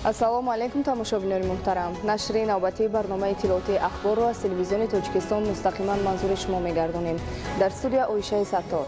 Ассалому алайкум, тамошобинони муҳтарам. Нашри навбатии барномаи иттилоотии Ахборро аз Телевизиони Тоҷикистон мустақиман манзури шумо мегардонем. Дар студия Оишаи Саттор.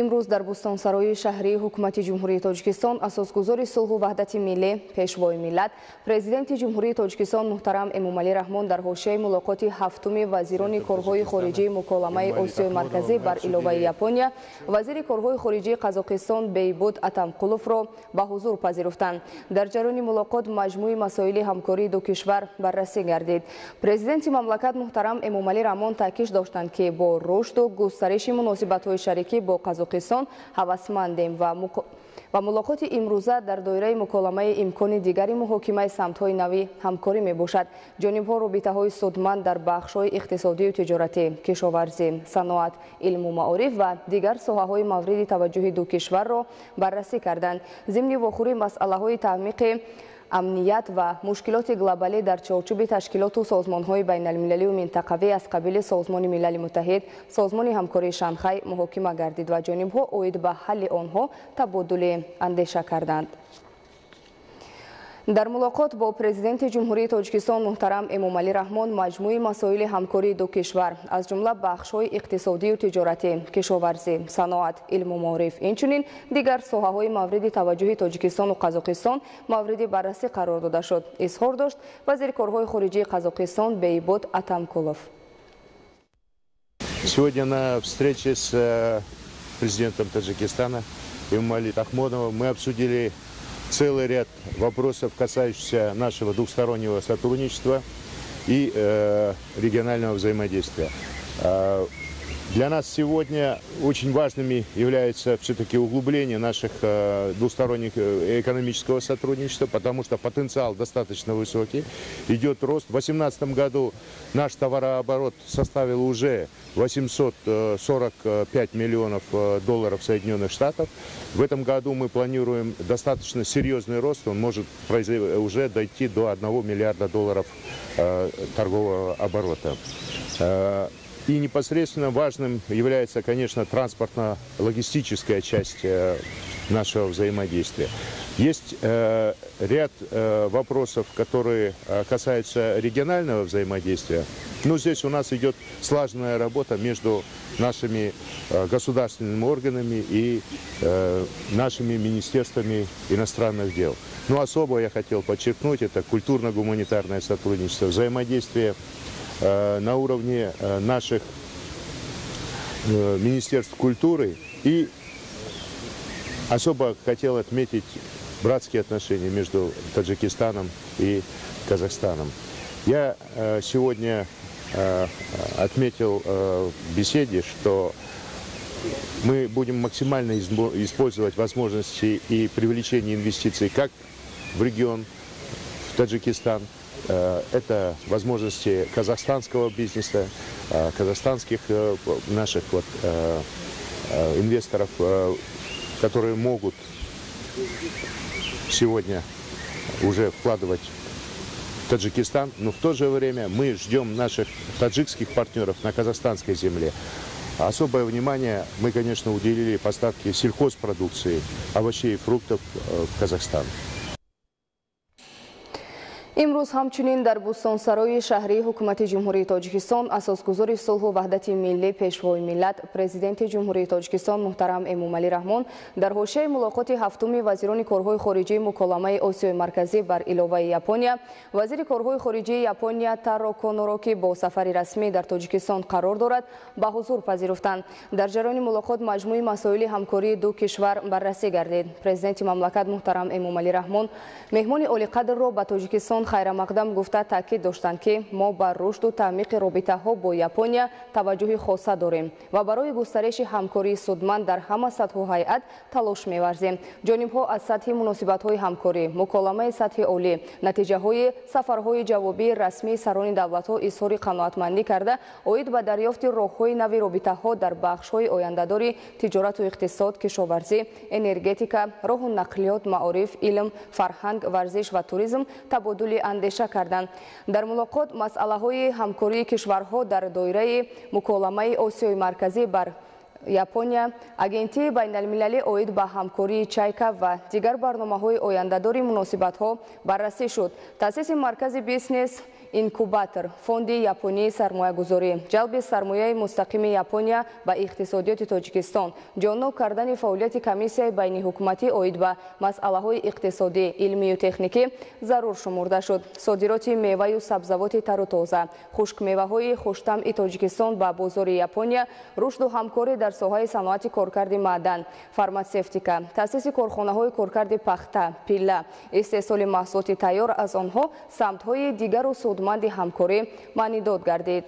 Имрӯз дар Бӯстонсарои шаҳрии Ҳукумати Ҷумҳурии Тоҷикистон асосгузори сулҳу ваҳдати миллӣ, Пешвои миллат, Президенти Ҷумҳурии Тоҷикистон муҳтарам Эмомалӣ Раҳмон дар ҳошияи мулоқоти ҳафтуми вазирони корҳои хориҷии муколамаи Осиёи Марказӣ бар иловаи Япония вазири корҳои хориҷии Қазоқистон Бейбут Атамқуловро ба ҳузур пазируфтанд. Дар ҷараёни мулоқот маҷмӯи масоили ҳамкории ду кишвар баррасӣ гардид. Президенти мамлакат муҳтарам Эмомалӣ Раҳмон таъкид доштанд, ки бо рушду густариши муносибатҳои шарикӣ бо Қазоқистон ҳавасмандем ва мулоқоти имрӯза дар доираи муколамаи имкони дигари муҳокимаи самтҳои нави ҳамкорӣ мебошад. Ҷонибҳо робитаҳои судманд дар бахшҳои иқтисодию тиҷоратӣ, кишоварзӣ, саноат, илму маориф ва дигар соҳаҳои мавриди таваҷҷӯҳи ду кишварро баррасӣ карданд. Зимни вохӯрӣ масъалаҳои таъмиқи амният ва мушкилоти глобалӣ дар чорчӯби ташкилоту созмонҳои байналмилалию минтақавӣ аз қабили Созмони Милали Муттаҳид, Созмони ҳамкории Шанхай муҳокима гардид ва ҷонибҳо оид ба ҳалли онҳо табодули андеша карданд. Дар мулоқот бо Президенти Ҷумҳурии Тоҷикистон муҳтарам Эмомалӣ Раҳмон маҷмӯи масоили ҳамкории ду кишвар, аз ҷумла бахшҳои иқтисодию тиҷоратӣ, кишоварзӣ, саноат, илму маориф, инчунин дигар соҳаҳои мавриди таваҷҷӯҳи Тоҷикистону Қазоқистон мавриди баррасӣ қарор дода шуд, изҳор дошт вазири корҳои хориҷии Қазоқистон Бейбут Атамкулов. Сегодня на встрече с президентом Таджикистана Эмомали Рахмоновым мы обсудили целый ряд вопросов, касающихся нашего двухстороннего сотрудничества и регионального взаимодействия. Для нас сегодня очень важными является все-таки углубление наших двусторонних экономического сотрудничества, потому что потенциал достаточно высокий, идет рост. В 2018 году наш товарооборот составил уже 845 миллионов долларов Соединенных Штатов. В этом году мы планируем достаточно серьезный рост, он может уже дойти до 1 миллиарда долларов торгового оборота. И непосредственно важным является, конечно, транспортно-логистическая часть нашего взаимодействия. Есть ряд вопросов, которые касаются регионального взаимодействия. Но здесь у нас идет слаженная работа между нашими государственными органами и нашими министерствами иностранных дел. Но особо я хотел подчеркнуть, это культурно-гуманитарное сотрудничество, взаимодействие на уровне наших министерств культуры. И особо хотел отметить братские отношения между Таджикистаном и Казахстаном. Я сегодня отметил в беседе, что мы будем максимально использовать возможности и привлечение инвестиций как в регион, в Таджикистан. Это возможности казахстанского бизнеса, казахстанских наших вот инвесторов, которые могут сегодня уже вкладывать в Таджикистан, но в то же время мы ждем наших таджикских партнеров на казахстанской земле. Особое внимание мы, конечно, уделили поставке сельхозпродукции, овощей и фруктов в Казахстан. Имрӯз ҳамчунин дар Бӯстонсарои шаҳрии Ҳукумати Ҷумҳурии Тоҷикистон асосгузори сулҳу ваҳдати миллӣ, Пешвои миллат, Президенти Ҷумҳурии Тоҷикистон муҳтарам Эмомалӣ Раҳмон дар ҳошияи мулоқоти ҳафтуми вазирони корҳои хориҷии муколамаи Осиёи Марказӣ бар иловаи Япония вазири корҳои хориҷии Япония Таро Коноро, ки бо сафари расмӣ дар Тоҷикистон қарор дорад, ба ҳузур пазируфтанд. Дар ҷараёни мулоқот маҷмӯи масоили ҳамкории ду кишвар баррасӣ гардид. Президенти мамлакат муҳтарам Эмомалӣ Раҳмон меҳмони олиқадрро ба Тоҷикистон хайрамақдам гуфта, таъкид доштанд, ки мо ба рушду таъмиқи робитаҳо бо Япония таваҷҷӯҳи хоса дорем ва барои густариши ҳамкории судманд дар ҳама сатҳу ҳайат талош меварзем. Ҷонибҳо аз сатҳи муносибатҳои ҳамкорӣ, муколамаи сатҳи олӣ, натиҷаҳои сафарҳои ҷавобии расмии сарони давлатҳо изҳори қаноатмандӣ карда, оид ба дарёфти роҳҳои нави робитаҳо дар бахшҳои ояндадори тиҷорату иқтисод, кишоварзӣ, энергетика, роҳу нақлиёт, маориф, илм, фарҳанг, варзиш ва туризм табодули андеша карданд. Дар мулоқот масъалаҳои ҳамкории кишварҳо дар доираи муколамаи Осиёи Марказӣ бар Япония, Агентии байналмилалӣ оид ба ҳамкории Чайка ва дигар барномаҳои ояндадори муносибатҳо баррасӣ шуд. Таъсиси маркази бизнес инкубатор, фонди японии сармоягузорӣ, ҷалби сармояи мустақими Япония ба иқтисодиёти Тоҷикистон, ҷоннок кардани фаъолияти комиссияи байниҳукуматӣ оид ба масъалаҳои иқтисодӣ, илмию техникӣ зарур шумурда шуд. Содироти меваю сабзавоти тару тоза, хушкмеваҳои хуштамъи Тоҷикистон ба бозори Япония, рушду ҳамкорӣ дар соҳаи саноати коркарди маъдан, фарматсевтика, таъсиси корхонаҳои коркарди пахта, пилла, истеҳсоли маҳсулоти тайёр аз онҳо самтҳои дигару судманди ҳамкорӣ маънидод гардид.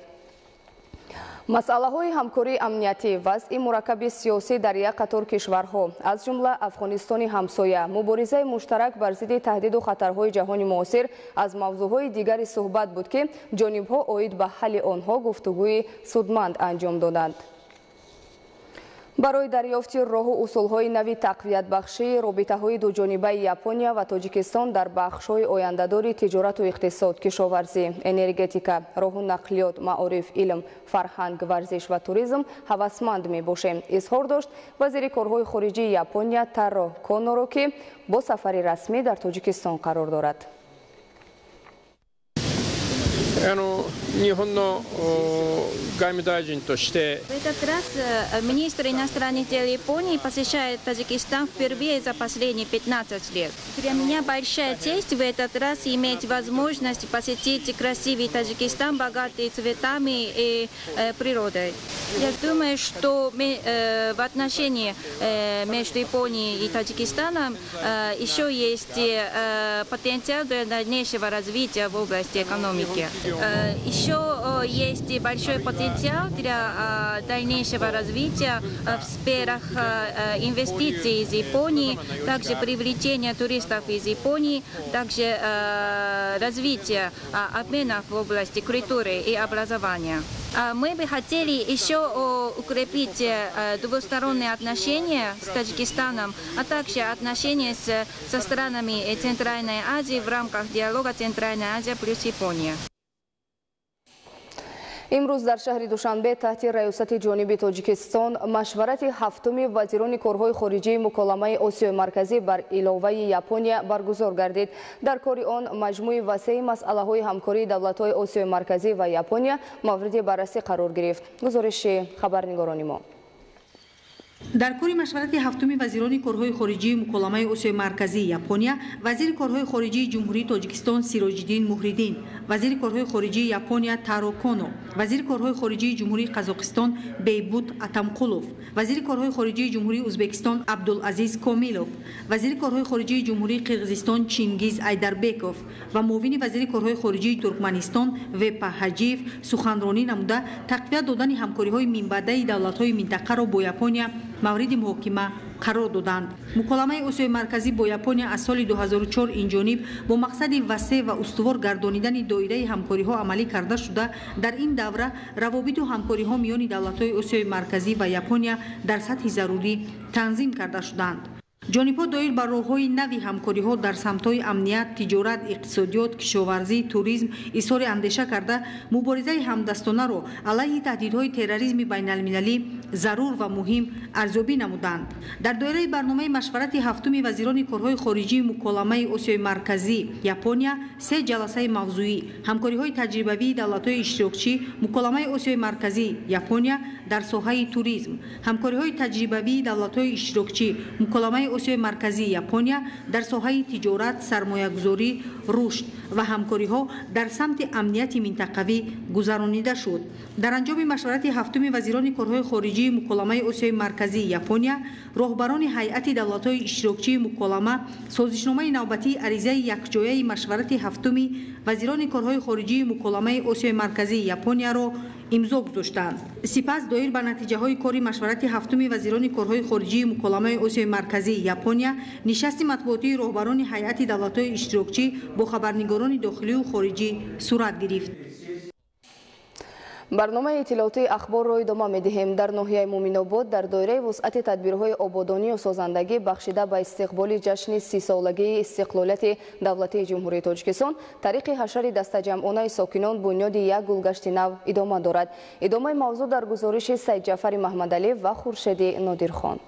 Масъалаҳои ҳамкории амниятӣ, вазъи мураккаби сиёсӣ дар як қатор кишварҳо, аз ҷумла Афғонистони ҳамсоя, муборизаи муштарак бар зидди таҳдиду хатарҳои ҷаҳони муосир аз мавзӯъҳои дигари суҳбат буд, ки ҷонибҳо оид ба ҳалли онҳо гуфтугӯи судманд анҷом доданд. Барои дарёфти роҳу усулҳои нави тақвиятбахшии робитаҳои дуҷонибаи Япония ва Тоҷикистон дар бахшҳои ояндадори тиҷорату иқтисод, кишоварзӣ, энергетика, роҳу нақлиёт, маориф, илм, фарҳанг, варзиш ва туризм ҳавасманд мебошем, изҳор дошт вазири корҳои хориҷии Япония Таро Коноро, ки бо сафари расмӣ дар Тоҷикистон қарор дорад. В этот раз министр иностранных дел Японии посещает Таджикистан впервые за последние 15 лет. Для меня большая честь в этот раз иметь возможность посетить красивый Таджикистан, богатый цветами и природой. Я думаю, что в отношении между Японией и Таджикистаном еще есть потенциал для дальнейшего развития в области экономики. Еще есть большой потенциал для дальнейшего развития в сферах инвестиций из Японии, также привлечения туристов из Японии, также развитие обменов в области культуры и образования. Мы бы хотели еще укрепить двусторонние отношения с Таджикистаном, а также отношения со странами Центральной Азии в рамках диалога Центральная Азия плюс Япония. Имрӯз дар шаҳри Душанбе таҳти раёсати ҷониби Тоҷикистон машварати ҳафтуми вазирони корҳои хориҷии муколамаи Осиёи Марказӣ бар иловаи Япония баргузор гардид. Дар кори он маҷмӯи васеи масъалаҳои ҳамкории давлатҳои Осиёи Марказӣ ва Япония мавриди баррасӣ қарор гирифт. Гузориши хабарнигорони мо. Дар кори машварати ҳафтуми вазирони корҳои хориҷии муколамаи Осиёи Марказии Япония, вазири корҳои хориҷии Ҷумҳурии Тоҷикистон Сироҷиддин Муҳриддин, вазири корҳои хориҷии Япония Таро Коно, вазири корҳои хориҷии Ҷумҳурии Қазоқистон Бейбут Атамқулов, вазири корҳои хориҷии Ҷумҳурии Ӯзбекистон Абдулазиз Комилов, вазири корҳои хориҷии Ҷумҳурии Қирғизистон Чингиз Айдарбеков ва муовини вазири корҳои хориҷии Туркманистон Вепа Ҳаҷиев суханронӣ намуда тақвият додани ҳамкориҳои минбаъдаи давлатҳои минтақаро бо Япония мавриди муҳокима қарор доданд. Муколамаи Осиёи Марказӣ бо Япония аз соли 2004 инҷониб бо мақсади васеъ ва устувор гардонидани доираи ҳамкориҳо амалӣ карда шуда, дар ин давра равобиту ҳамкориҳо миёни давлатҳои Осиёи Марказӣ ва Япония дар сатҳи зарурӣ танзим карда шуданд. Ҷонибҳо доир ба роҳҳои нави ҳамкориҳо дар самтҳои амният, тиҷорат, иқтисодиёт, кишоварзӣ, туризм изҳори андеша карда, муборизаи ҳамдастонаро алайҳи таҳдидҳои терроризми байналмилалӣ зарур ва муҳим арзёбӣ намуданд. Дар доираи барномаи машварати ҳафтуми вазирони корҳои хориҷии муколамаи Осиёи Марказӣ Япония се ҷаласаи мавзӯӣ ҳамкориҳои таҷрибавии давлатҳои иштирокчӣ муколамаи Осиёи Марказӣ Япония дар соҳаи туризм, ҳамкориҳои таҷрибавии давлатҳои иштирокчӣ муколамаи Осиёи Марказии Япония дар соҳаи тиҷорат, сармоягузорӣ, рушд ва ҳамкориҳо дар самти амнияти минтақавӣ гузаронида шуд. Дар анҷоми машварати ҳафтуми вазирони корҳои хориҷии муколамаи Осиёи Марказии Япония роҳбарони ҳайати давлатҳои иштирокчии муколама созишномаи навбатии аризаи якҷояи машварати ҳафтуми вазирони корҳои хориҷии муколамаи Осиёи Марказии Японияро имзо гузоштанд. Сипас доир ба натиҷаҳои кори машварати ҳафтуми вазирони корҳои хориҷии муколамаи Осиёи Марказии Япония нишасти матбуотии роҳбарони ҳайати давлатҳои иштирокчӣ бо хабарнигорони дохилию хориҷӣ сурат гирифт. Барномаи иттилоотии ахборро идома медиҳем. Дар ноҳияи Муминобод дар доираи вусъати тадбирҳои ободонию созандагӣ бахшида ба истиқболи ҷашни 30-солагии истиқлолияти давлатии Ҷумҳурии Тоҷикистон тариқи ҳашари дастаҷамъонаи сокинон бунёди як гулгашти нав идома дорад. Идомаи мавзӯъ дар гузориши Сайдҷафари Маҳмадалӣ ва Хуршеди Нодирхон.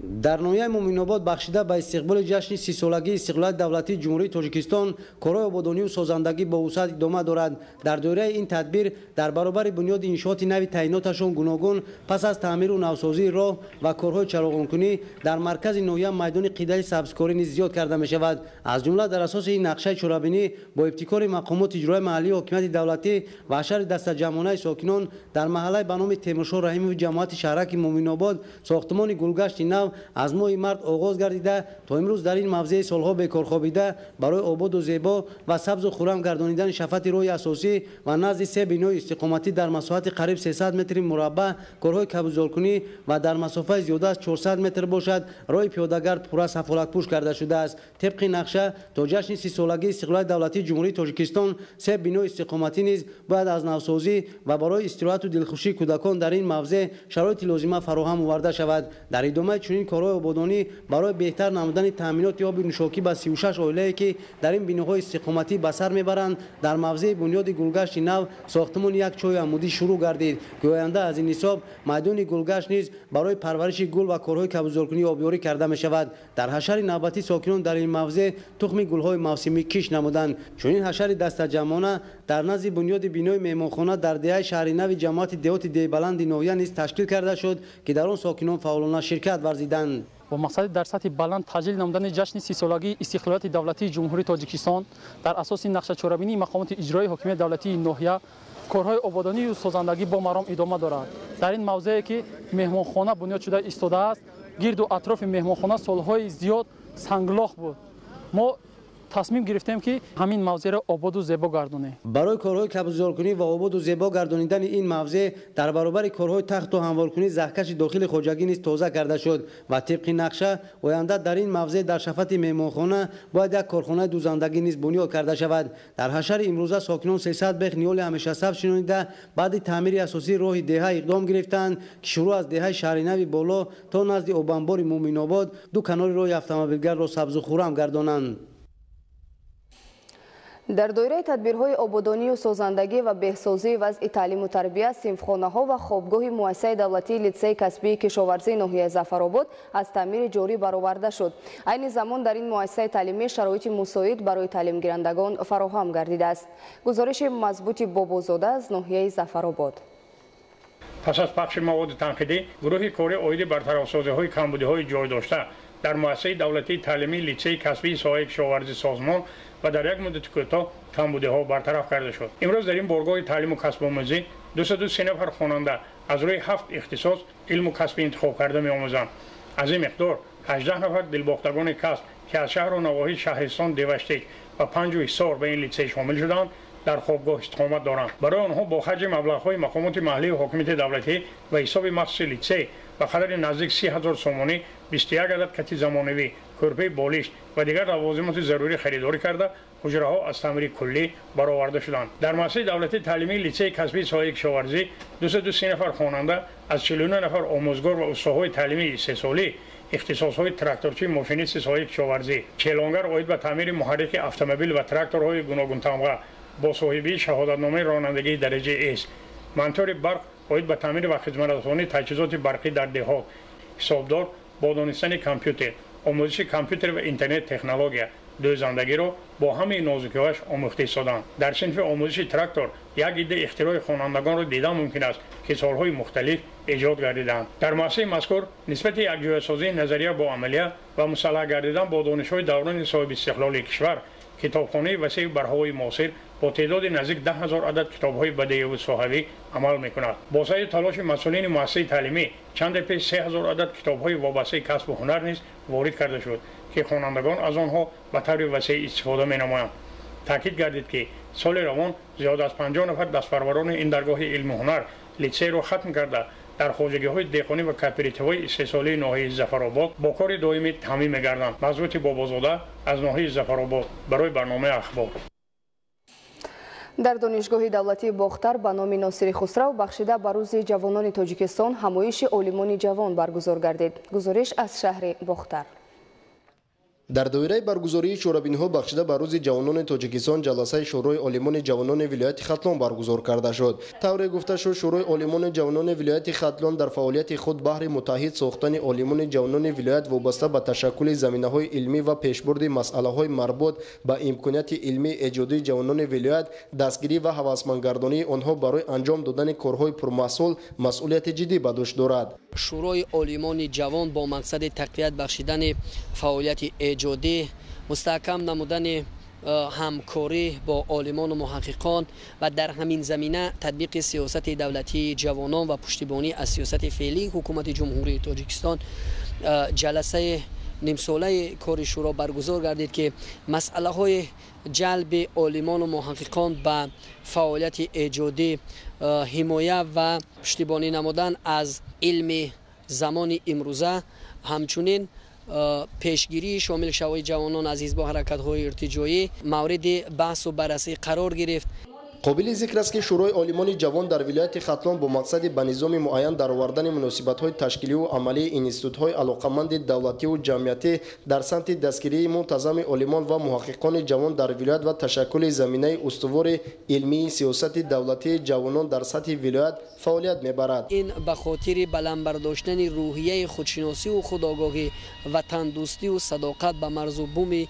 Дар ноҳияи Муминобод бахшида ба истиқболи ҷашни 30-солагии истиқлолияти давлатии Ҷумҳурии Тоҷикистон корҳои ободонию созандагӣ бо вусъат идома дорад. Дар доираи ин тадбир дар баробари бунёди иншооти нави таъиноташон гуногун пас аз таъмиру навсозии роҳ ва корҳои чароғонкунӣ дар маркази ноҳия майдони қидаи сабзкорӣ низ зиёд карда мешавад. Аз ҷумла дар асоси ин нақшаи чорабинӣ бо ибтикори мақомоти иҷроияи маҳаллии ҳокимияти давлатӣ ва ҳашари дастаҷамъонаи сокинон дар маҳаллаи ба номи Темуршоҳ Раҳимови ҷамоати шаҳраки Муминобод сохтмони гулгашти нав аз моҳи март оғоз гардида то имрӯз дар ин мавзеи солҳо бекорхобида барои ободу зебо ва сабзу хуррам гардонидани шафати роҳи асосӣ ва назди се бинои истиқоматӣ дар масоҳати қариб 300 метри мураббаъ корҳои кабудзоркунӣ ва дар масофаи зиёда аз 400 метр бошад роҳи пиёдагард пурра сафолатпӯш карда шудааст. Тибқи нақша то ҷашни 30-солагии истиқлолияти давлатии Ҷумҳурии Тоҷикистон се бинои истиқоматӣ низ бояд аз навсозӣ ва барои истироҳату дилхушии кӯдакон дар ин мавзеъ шароити лозима фароҳам оварда шавад. Дар идомаи чунин корҳои ободонӣ барои беҳтар намудани таъминоти оби нӯшокӣ ба 36 оилае ки дар ин биноҳои истиқоматӣ ба сар мебаранд дар мавзеи бунёди гулгашти нав сохтмони як чоҳи амудӣ шурӯъ гардид ки оянда аз ин ҳисоб майдони гулгашт низ барои парвариши гул ва корҳои кабудзоркунӣ обёрӣ карда мешавад. Дар ҳашари навбатӣ сокинон дар ин мавзеъ тухми гулҳои мавсимӣ кишт намуданд. Чунин ҳашари дастаҷамъона дар назди бунёди бинои меҳмонхона дар деҳаи шаҳри нави ҷамоати деҳоти Деҳбаланди ноҳия низ ташкил карда шуд ки дар он сокинон фаъолона ширкат варзиданд. Бо мақсади дар сатҳи баланд таҷлил намудани ҷашни 30-солагии истиқлолияти давлатии Ҷумҳурии Тоҷикистон дар асоси нақшачорабинии мақомоти иҷроии ҳокимияти давлатии ноҳия корҳои ободонию созандагӣ бо маром идома дорад. Дар ин мавзее ки меҳмонхона бунёд шуда истодааст, гирду атрофи меҳмонхона солҳои зиёд санглох буд. Мо тасмим гирифтем ки ҳамин мавзеъро ободу зебо гардонем. Барои корҳои кабудзоркунӣ ва ободу зебо гардонидани ин мавзеъ дар баробари корҳои тахту ҳамворкунӣ заҳкаши дохили хоҷагӣ низ тоза карда шуд ва тибқи нақша оянда дар ин мавзеъ дар шафати меҳмонхона бояд як корхонаи дӯзандагӣ низ бунёд карда шавад. Дар ҳашари имрӯза сокинон 300 бех ниҳоли ҳамешасабз шинонида баъди таъмири асосии роҳи деҳа иқдом гирифтанд ки шурӯъ аз деҳаи шаҳринави боло то назди обанбори Муминобод ду канори роҳи автомобилгардро сабзу хуррам гардонанд. Дар доираи тадбирҳои ободонию созандагӣ ва беҳсозии вазъи таълиму тарбия синфхонаҳо ва хобгоҳи муассисаи давлатии литсейи касбии кишоварзии ноҳияи Зафаробод аз таъмири ҷорӣ бароварда шуд. Айни замон дар ин муассисаи таълимӣ шароити мусоид барои таълимгирандагон фароҳам гардидааст. Гузориши Мазбути Бобозода аз ноҳияи Зафаробод. Пас аз пахши маводи танқидӣ гурӯҳи корӣ оиди бартарафсозиҳои камбудиҳои ҷой дошта дар муассисаи давлатии таълимии литсейи касбии соҳаи кишоварзӣ созмон ва дар як муддати кӯтоҳ камбудиҳо бартараф карда шуд. Имрӯз дар ин боргоҳи таълиму касбомӯзӣ 203 нафар хонанда аз рӯи 7 ихтисос илму касби интихоб карда меомӯзанд. Аз ин миқдор 18 нафар дилбохтагони касб ки аз шаҳру навоҳии шаҳристон Деваштик ва Панҷу Ҳисор ба ин литсей шомил шуданд дар хобгоҳ истиқомат доранд. Барои онҳо бо харҷи маблағҳои мақомоти маҳаллии ҳокимияти давлатӣ ва ҳисоби махсуси литсей ба қадри наздик 30 000 сомонӣ 21 адад кати замонавӣ, кӯрпаи болишт ва дигар лавозимоти зарурӣ харидорӣ карда ҳуҷраҳо аз таъмири куллӣ бароварда шуданд. Дар муассисаи давлатии таълимии литсейи касбии соҳаи кишоварзӣ 203 нафар хонанда аз 49 нафар омӯзгор ва устоҳои таълимии истеҳсолӣ ихтисосҳои тракторчӣ, мошинисти соҳаи кишоварзӣ, челонгар оид ба таъмири муҳаррики автомобил ва тракторҳои гуногунтамға бо соҳибии шаҳодатномаи ронандагии дараҷаи С, монтёри барқ оид ба таъмир ва хизматрасонии таҷҳизоти барқӣ дар деҳот, ҳисобдор бо донистани компютер, омӯзиши компютер ва интернет технология, дӯзандагиро бо ҳамаи нозукиҳояш омӯхта истоданд. Дар синфи омӯзиши трактор як идда ихтирои хонандагонро дидан мумкин аст ки солҳои мухталиф эҷод гардиданд. Дар муассисаи мазкур нисбати якҷоясозии назария бо амалия ва мусаллаҳ гардидан бо донишҳои даврони соҳибистиқлолии кишвар китобхонаи васеи барҳавои муосир бо теъдоди наздик 10 000 адад китобҳои бадеиву соҳавӣ амал мекунад. Бо саъю талоши масъулини муассисаи таълимӣ чанде пеш 3 000 адад китобҳои вобастаи касбу ҳунар низ ворид карда шуд ки хонандагон аз онҳо ба таври васеъ истифода менамоянд. Таъкид гардид ки соли равон зиёд аз 50 нафар дастпарварони ин даргоҳи илму ҳунар литсейро хатм карда дар хоҷагиҳои деҳқонӣ ва кооперативҳои истеҳсолии ноҳияи Зафаробод бо кори доимӣ таъмин мегарданд. Мазбути Бобозода аз ноҳияи Зафаробод барои барномаи ахбор. Дар Донишгоҳи давлатии Бохтар ба номи Носири Хусрав бахшида ба рӯзи ҷавонони Тоҷикистон ҳамоиши олимони ҷавон баргузор гардид. Гузориш аз шаҳри Бохтар. Дар доираи баргузории чорабиниҳо бахшида ба рӯзи ҷавонони Тоҷикистон ҷаласаи Шӯрои олимони ҷавонони вилояти Хатлон баргузор карда шуд. Тавре гуфта шуд, Шӯрои олимони ҷавонони вилояти Хатлон дар фаъолияти худ баҳри муттаҳид сохтани олимони ҷавонони вилоят вобаста ба ташаккули заминаҳои илмӣ ва пешбурди масъалаҳои марбут ба имконияти илмии эҷодии ҷавонони вилоят, дастгирӣ ва ҳавасмандгардонии онҳо барои анҷом додани корҳои пурмаҳсул масъулияти ҷиддӣ ба дӯш дорад. Шӯрои олимони ҷавон бо мақсади тақвият бахшидани фаъолияти эҷодӣ, мустаҳкам намудани ҳамкорӣ бо олимону муҳаққиқон ва дар ҳамин замина татбиқи сиёсати давлатии ҷавонон ва пуштибонӣ аз сиёсати феълии ҳукумати Ҷумҳурии Тоҷикистон ҷаласаи нимсолаи кори шӯро баргузор гардид, ки масъалаҳои ҷалби олимону муҳаққиқон ба фаъолияти эҷодӣ, ҳимоя ва пуштибонӣ намудан аз илми замони имрӯза, ҳамчунин пешгирии шомилшавии ҷавонон аз ҳизбу ҳаракатҳои иртиҷоӣ мавриди баҳсу баррасӣ қарор гирифт. Қобили зикр аст, ки Шӯрои олимони ҷавон дар вилояти Хатлон бо мақсади ба низоми муайян даровардани муносибатҳои ташкиливу амалии институтҳои алоқаманди давлативу ҷамъиятӣ дар самти дастгирии мунтазами олимон ва муҳаққиқони ҷавон дар вилоят ва ташаккули заминаи устувори илмии сиёсати давлатии ҷавонон дар сатҳи вилоят фаъолият мебарад. Ин ба хотири баланд бардоштани рӯҳияи худшиносиву худогоҳӣ, ватандӯстиву садоқат ба марзу буми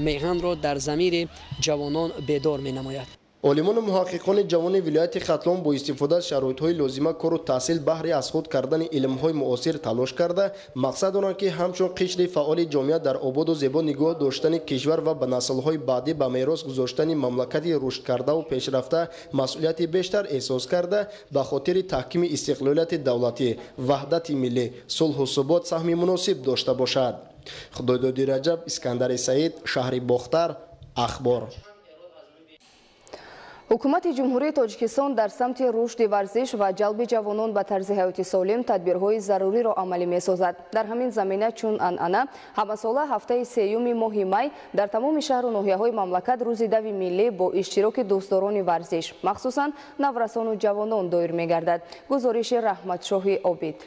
меҳанро дар замири ҷавонон бедор менамояд. Олимону муҳаққиқони ҷавони вилояти Хатлон бо истифода аз шароитҳои лозима кору таҳсил баҳри аз худ кардани илмҳои муосир талош карда, мақсад доранд, ки ҳамчун қишри фаъоли ҷомеа дар ободу зебо нигоҳ доштани кишвар ва ба наслҳои баъдӣ ба мерос гузоштани мамлакати рушдкардаву пешрафта масъулияти бештар эҳсос карда, ба хотири таҳкими истиқлолияти давлатӣ, ваҳдати миллӣ, сулҳу субот саҳми муносиб дошта бошад. Худойдоди Раҷаб, Искандари Саид, шаҳри Бохтар, Ахбор. Ҳукумати Ҷумҳурии Тоҷикистон дар самти рушди варзиш ва ҷалби ҷавонон ба тарзи ҳаёти солим тадбирҳои заруриро амалӣ месозад. Дар ҳамин замина чун анъана ҳамасола ҳафтаи сеюми моҳи май дар тамоми шаҳру ноҳияҳои мамлакат рӯзи дави миллӣ бо иштироки дӯстдорони варзиш, махсусан наврасону ҷавонон доир мегардад. Гузориши Раҳматшоҳи Обид.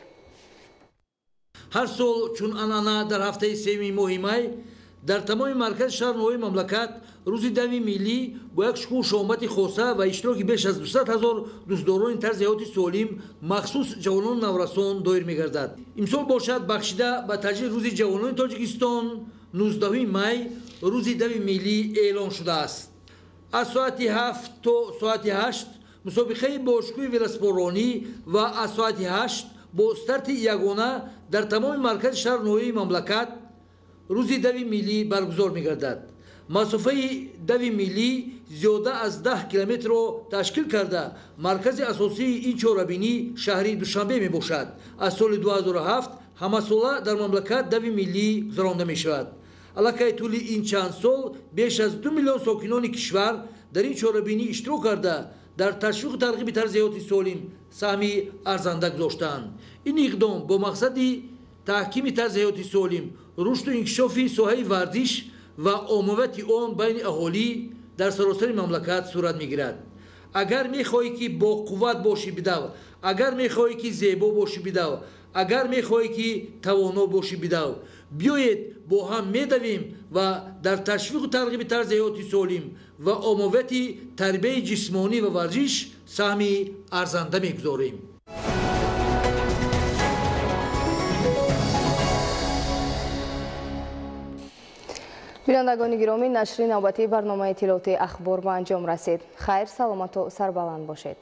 Ҳар сол чун анъана дар ҳафтаи сеюми моҳи май дар тамоми маркази шаҳру ноҳияи мамлакат рӯзи дави миллӣ бо як шукӯҳу шоҳмати хоса ва иштироки беш аз 200 ҳазор дӯстдорони тарзи ҳаёти солим, махсус ҷавонону наврасон доир мегардад. Имсол бошад бахшида ба таҷлили рӯзи ҷавонони Тоҷикистон 19 май рӯзи дави миллӣ эълон шудааст. Аз соати 7 то соати 8 мусобиқаи бошгӯи велоспорронӣ ва аз соати 8 бо старти ягона дар тамоми маркази шаҳру ноҳияи мамлакат рӯзи дави миллӣ баргузор мегардад. Масофаи дави миллӣ зиёда аз 10 километрро ташкил карда, маркази асосии ин чорабинӣ шаҳри Душанбе мебошад. Аз соли 2007 ҳамасола дар мамлакат дави миллӣ гузаронда мешавад. Аллакай тӯли ин чанд сол беш аз 2 миллион сокинони кишвар дар ин чорабинӣ иштирок карда, дар ташвиқу тарғиби тарзи ҳаёти солим саҳми арзанда гузоштаанд. Ин иқдом бо мақсади таҳкими тарзи ҳаёти солим, рушду инкишофи соҳаи варзиш ва оммавияти он байни аҳолӣ дар саросари мамлакат сурат мегирад. Агар мехоҳӣ, ки бо қувват бошӣ, бидав, агар мехоҳӣ, ки зебо бошӣ, бидав, агар мехоҳӣ, ки тавоно бошӣ, бидав. Биёед бо ҳам медавем ва дар ташвиқу тарғиби тарзи ҳаёти солим ва оммавияти тарбияи ҷисмонӣ ва варзиш саҳми арзанда мегузорем. Бинандагони гиромӣ, нашри навбатии барномаи иттилоотии Ахбор ба анҷом расид. Хайр, саломату сарбаланд бошед.